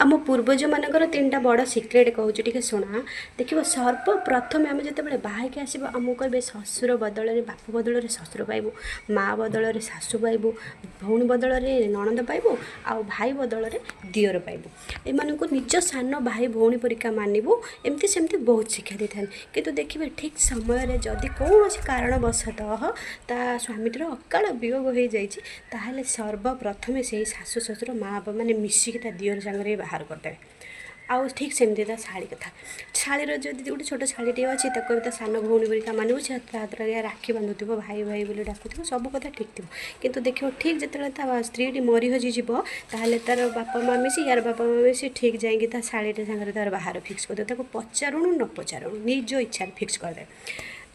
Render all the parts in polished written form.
ଆମ ପୂର୍ବଜମାନଙ୍କର ତିନିଟା ବଡ଼ ସିକ୍ରେଟ୍ କହୁଛି, ଟିକେ ଶୁଣ। ଦେଖିବ, ସର୍ବପ୍ରଥମେ ଆମେ ଯେତେବେଳେ ବାହା ହେଇକି ଆସିବ, ଆମକୁ କହିବେ ଶ୍ୱଶୁର ବଦଳରେ, ବାପ ବଦଳରେ ଶ୍ୱଶୁର ପାଇବୁ, ମା ବଦଳରେ ଶାଶୁ ପାଇବୁ, ଭଉଣୀ ବଦଳରେ ନଣନ୍ଦ ପାଇବୁ, ଆଉ ଭାଇ ବଦଳରେ ଦିଅର ପାଇବୁ। ଏମାନଙ୍କୁ ନିଜ ସାନ ଭାଇ ଭଉଣୀ ପରିକା ମାନିବୁ, ଏମିତି ସେମିତି ବହୁତ ଶିକ୍ଷା ଦେଇଥାନ୍ତି। କିନ୍ତୁ ଦେଖିବେ, ଠିକ୍ ସମୟରେ ଯଦି କୌଣସି କାରଣବଶତଃ ତା ସ୍ୱାମୀଟିର ଅକାଳ ବିୟୋଗ ହୋଇଯାଇଛି, ତାହେଲେ ସର୍ବପ୍ରଥମେ ସେଇ ଶାଶୁ ଶ୍ୱଶୁର ମା ବାପା ମାନେ ମିଶିକି ତା ଦିଅର ସାଙ୍ଗରେ ବାହାର କରିଦେବେ। ଆଉ ଠିକ୍ ସେମିତି ତା ଶାଳୀ କଥା। ଶାଳୀର ଯଦି ଗୋଟେ ଛୋଟ ଶାଳୀଟିଏ ଅଛି, ତାକୁ ତା ସାନ ଭଉଣୀ ପରିକା ମାନିବୁ। ସେ ତା ହାତରେ ରାକ୍ଷୀ ବାନ୍ଧୁଥିବ, ଭାଇ ଭାଇ ବୋଲି ଡାକୁଥିବ, ସବୁ କଥା ଠିକ୍ ଥିବ। କିନ୍ତୁ ଦେଖିବ, ଠିକ୍ ଯେତେବେଳେ ତା ସ୍ତ୍ରୀଟି ମରି ହଜିଯିବ, ତାହେଲେ ତାର ବାପା ମା ମିଶି, ୟାର ବାପା ମା ମିଶି ଠିକ୍ ଯାଇକି ତା ଶାଳୀଟି ସାଙ୍ଗରେ ତାର ବାହାର ଫିକ୍ସ କରିଦେବେ। ତାକୁ ପଚାରୁଣୁ ନ ପଚାରୁଣୁ ନିଜ ଇଚ୍ଛାରେ ଫିକ୍ସ କରିଦେବେ।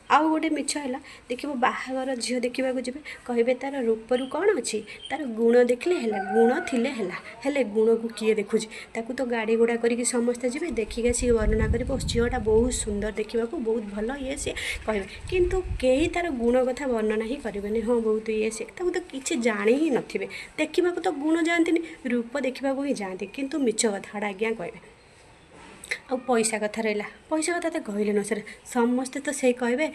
ଆଉ ଗୋଟେ ମିଛ ହେଲା, ଦେଖିବ, ବାହାଘର ଝିଅ ଦେଖିବାକୁ ଯିବେ, କହିବେ ତାର ରୂପରୁ କ'ଣ ଅଛି, ତାର ଗୁଣ ଦେଖିଲେ ହେଲା, ଗୁଣ ଥିଲେ ହେଲା। ହେଲେ ଗୁଣକୁ କିଏ ଦେଖୁଛି? ତାକୁ ତ ଗାଡ଼ି ଘୋଡ଼ା କରିକି ସମସ୍ତେ ଯିବେ, ଦେଖିକି ଆସିକି ବର୍ଣ୍ଣନା କରିବ, ଝିଅଟା ବହୁତ ସୁନ୍ଦର ଦେଖିବାକୁ, ବହୁତ ଭଲ, ଇଏ ସିଏ କହିବେ। କିନ୍ତୁ କେହି ତାର ଗୁଣ କଥା ବର୍ଣ୍ଣନା ହିଁ କରିବେନି। ହଁ, ବହୁତ ଇଏ ସିଏ, ତାକୁ ତ କିଛି ଜାଣି ହିଁ ନଥିବେ। ଦେଖିବାକୁ ତ ଗୁଣ ଯାଆନ୍ତିନି, ରୂପ ଦେଖିବାକୁ ହିଁ ଯାଆନ୍ତି। କିନ୍ତୁ ମିଛ କଥା ଆଜ୍ଞା କହିବେ। ଆଉ ପଇସା କଥା ରହିଲା, ପଇସା କଥା ତ କହିଲେ ନ ସରେ। ସମସ୍ତେ ତ ସେଇ କହିବେ,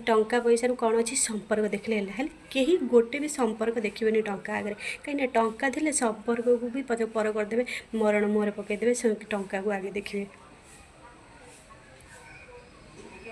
ଟଙ୍କା ପଇସାରୁ କ'ଣ ଅଛି, ସମ୍ପର୍କ ଦେଖିଲେ ହେଲା। ହେଲେ କେହି ଗୋଟେ ବି ସମ୍ପର୍କ ଦେଖିବେନି ଟଙ୍କା ଆଗରେ, କାହିଁକିନା ଟଙ୍କା ଥିଲେ ସମ୍ପର୍କକୁ ବି ପର କରିଦେବେ, ମରଣ ମୁହଁରେ ପକାଇଦେବେ। ସେ ଟଙ୍କାକୁ ଆଗେ ଦେଖିବେ।